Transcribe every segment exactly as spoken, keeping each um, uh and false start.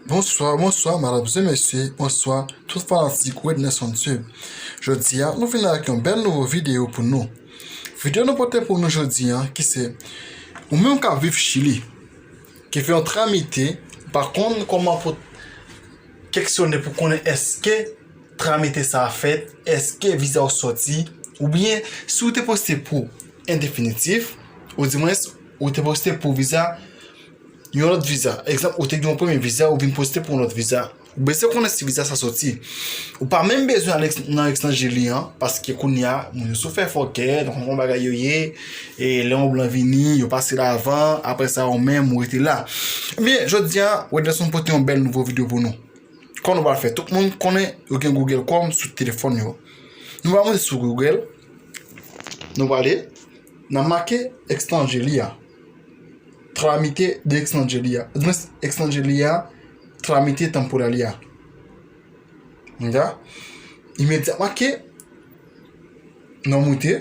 Bonswa, bonswa, madam e mesye, bonswa, tout fanatik Wednerson Tube. Jodi a, nou vin avèk yon bèl nouvo videyo pou nou. Videyo nou pote pou nou jodi a, ki se, ou menm k ap viv Chili, ki fè yon tramite, ou pa konn kòman pou keksyone pou konnen èske tramite sa a fèt, èske viza w sòti, oubyen si w te poste pou endefinitif, ou di mwens, ou te poste pou viza yon lòt viza. Egzanp, ou te gen yon premye viza, ou vin poste pou yon lòt viza. Ou bezwen konnen si viza sa sòti. Ou pa menm bezwen al nan Extranjeli an, paske kounye a, moun yo sou fè fòkè, donk yon bagay yo ye, e lè yon blan vini, yo pase l avan, apre sa, ou menm, ou rete la. Ebyen, jodi a, Wednerson pote yon bèl nouvo videyo pou nou. Kòman nou pral fè? Tout moun konnen yo gen Google Chrome sou telefòn yo. Nou pral monte sou Google, nou prale, n a make Extranjeli a. Tramite de Extranjeli a. Extranjeli a, tramite temporali a. Oke? Imedyatman ke nou moute,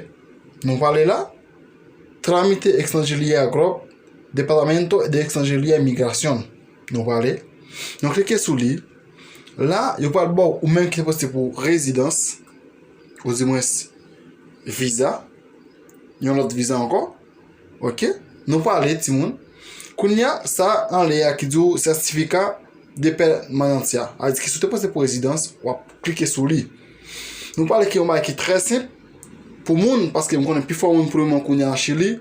nou prale la, tramite Extranjeli a, Departamento de Extranjería y Migración. Nou prale. Nou klike sou li. La, yo pral ba w, ou menm ki te poste pou rezidans, ou di mwens viza, yon lòt viza ankò. Oke? Nou prale, timoun. Kounye a, sa anlè a ki di w certificado de permanencia. A di ki si w te poste pou rezidans, w ap klike sou li. Nou prale ki yon bagay ki trè senp pou moun, paske m konnen pifò moun pou le moman kounye a nan Chili,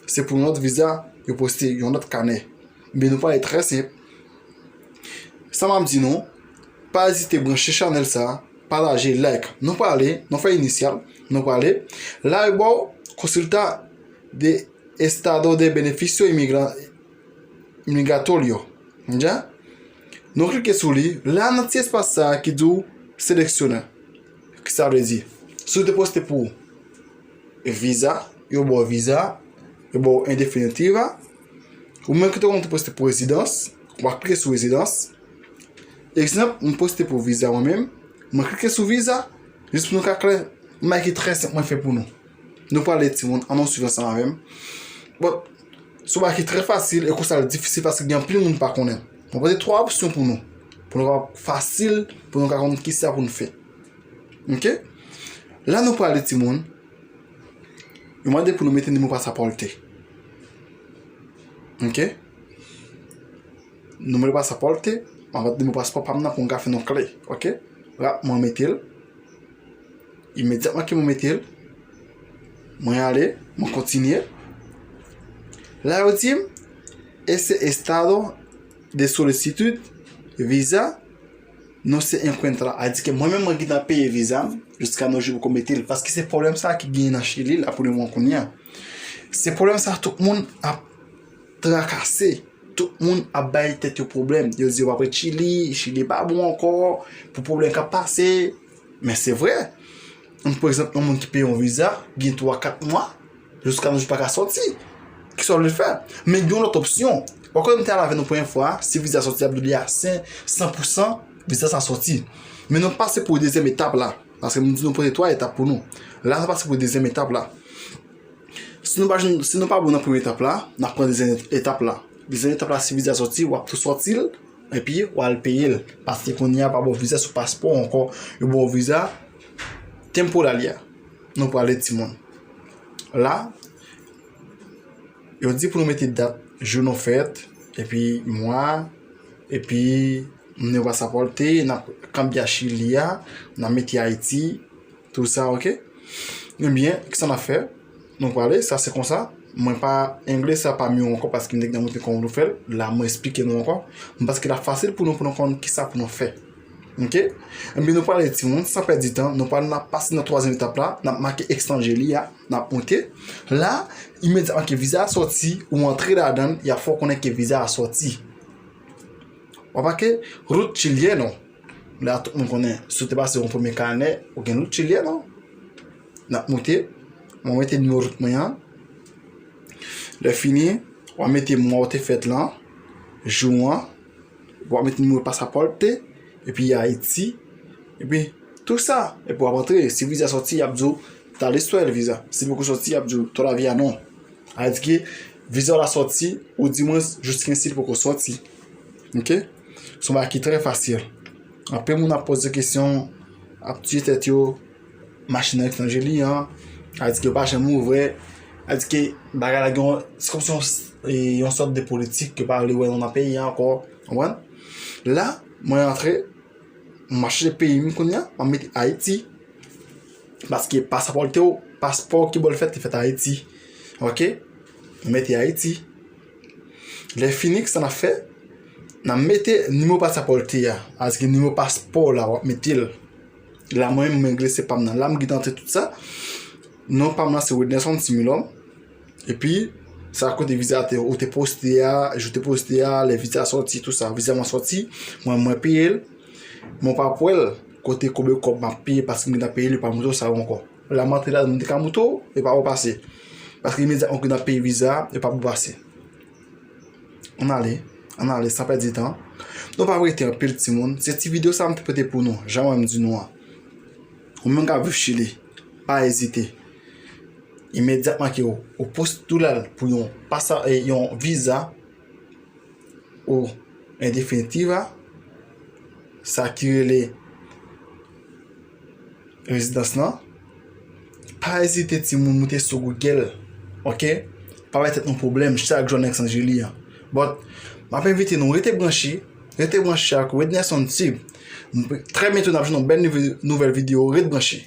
se pou yon lòt viza, yo poste yon lòt kanè. Men nou prale trè senp. Sa m ap di nou, pa ezite branche chanèl sa, pataje, like. Nou prale, nou fè inisyal, nou prale. La, yo ba w consulta de estado de beneficio inmigra-, migratorio. Oke? Nou klike sou li. La, nan ti espas sa a ki di w seleksyone. Ki sa vle di? Si w te poste pou viza, yo ba w viza, yo ba w endefinitiva. Ou menm ki te konn te poste pou rezidans, w a klike sou rezidans. Egzanp, mwen poste pou viza mwen menm, mwen klike sou viza, jis pou nou ka klè, yon bagay ki trè senp mwen fè pou nou. Nou prale timoun, ann nou swiv ansanm avè m. Bon, se yon bagay ki trè fasil, e konsa l difisil paske gen anpil moun pa konnen. Mwen pote twa opsyon pou nou, pou nou ka fasil, pou nou ka konn kisa pou nou fè. Oke? La nou prale timoun, yo mande pou nou mete nimewo pasapòte. Oke? Nimewo pasapòte, mwen ap nimewo paspò pa m nan pou m ka fè nou klè. Oke? La, mwen mete l. Imedyatman ke mwen mete l, mwen ale, mwen kontinye. La, yo di m, ese estado de solicitud visa no se encuentra. A di ke mwen menm, mwen gentan peye viza m, jiska nos jours poko mete l. Paske se pwoblèm sa ki genyen nan Chili la pou le moman kounye a. Se pwoblèm sa tout moun ap trakase. Tout moun ap bay tèt yo pwoblèm. Yo di yo p ap ret Chili, Chili pa bon ankò, pou pwoblèm k ap pase. Men se vre. Yon, pa egzanp, yon moun ki peye yon viza, gen twa, kat mwa, jiska nos jours pa ka sòti. Kisa w vle fè? Men gen yon lòt opsyon. Ou konnen m te al avè nou premye fwa, si viza sòti, y ap di w li a san, san pou san, viza sa sòti. Men nou pase pou dezyèm etap la. Paske m di nou pote twa etap pou nou. La, nou pase pou dezyèm etap la. Si nou pa jwenn, si nou pa bon nan premye etap la, n ap pran dezyèm etap la. Dezyèm etap la, si viza sòti, w ap tou sòti l, epi w al peye l. Paske kounye a, pa ba w viza sou paspò ankò, yo ba w viza temporali a. Nou prale timoun. La, yo di pou nou mete dat, jou nou fèt, epi mwa, epi nimewo pasapòte, n ap kanbya Chili a, n ap mete Ayiti, tou sa, oke? Ebyen, kisa n ap fè? Nou prale, sa se konsa. Mwen pa, anglè sa pa mye ankò paske m te gentan montre kòman nou fè l. La, mwen esplike nou ankò. Men paske l ap fasil pou nou, pou nou konn kisa pou nou fè. Oke? Ebyen, nou prale timoun, san pèdi tan, nou pral n ap pase nan twazyèm etap la, n ap make Extranjeli a, n ap moute. La, imedyatman ke viza a sòti, ou antre ladan l, y ap fè w konnen ke viza a sòti. W ap make route chileno. La tout moun konnen, si w te pase yon premye kanè, ou gen route chileno. N ap moute. Mwen mete nimewo route mwen an. Lè fini, w a mete mwa w te fèt lan, jou an, w a mete nimewo pasapòt te, epi Ayiti, epi tou sa. Epi w ap antre. Si viza sòti, y ap di w, ta listwèl viza. Si l poko sòti, y ap di w, todavía no. A di ke viza w la sòti, ou di mwen, jiskensi l poko sòti. Oke? Se yon bagay ki trè fasil. Anpil moun ap poze kesyon, ap tiye tèt yo, machin nan etranje li an, a di ke yo pa janm ouvè, a di ke bagay la gen yon, se kòmsi yon, e, yon sòt de politik ke pa vle wè nou nan peyi an ankò, konprann? La, mwen antre, m ap chanje peyi m kounye a, m ap mete Ayiti. Paske pasapò te, paspò ki bò l fèt, li fèt Ayiti. Ok? M mete Ayiti. Lè fini, sa n ap fè? N ap mete nimewo pasapò l te a. Paske nimewo paspò la, w ap mete l. La, mwen, mwen regle se pa m nan. La, m gentan antre tout sa. Non pa m nan se Wednerson Timilòm. Epi, sa kote viza te, ou te poste a, jou te poste a, lè viza sòti, tout sa. Viza mwen sòti, mwen, mwen peye l. Mwen pa pwèl kote konbyen kòb m ap peye paske m gentan peye l, yo pa montre w sa yo ankò. La m antre la, m te ka montre w, yo pa wè w pase. Paske imedyatman ou gentan peye viza, yo pa pou pase. Ann ale, ann ale, san pèdi tan. Nou pa rete anpil timoun. Se ti videyo sa m te pote pou nou, jan mwen m di nou an. Ou menm k ap viv Chili, pa ezite. Imedyatman ke ou, ou poste tou la pou yon pasa, e, yon viza ou en definitiva, sa ki rele rezidans lan, pa ezite timoun moute sou Google, ok? Pa bay tèt nou pwoblèm, chak jou nan Los Angeles an. But, m ap envite nou rete branche, rete branche ak Wednerson Tube. Trè byento n ap jwenn yon bèl nouvèl, nouvèl videyo, rete branche.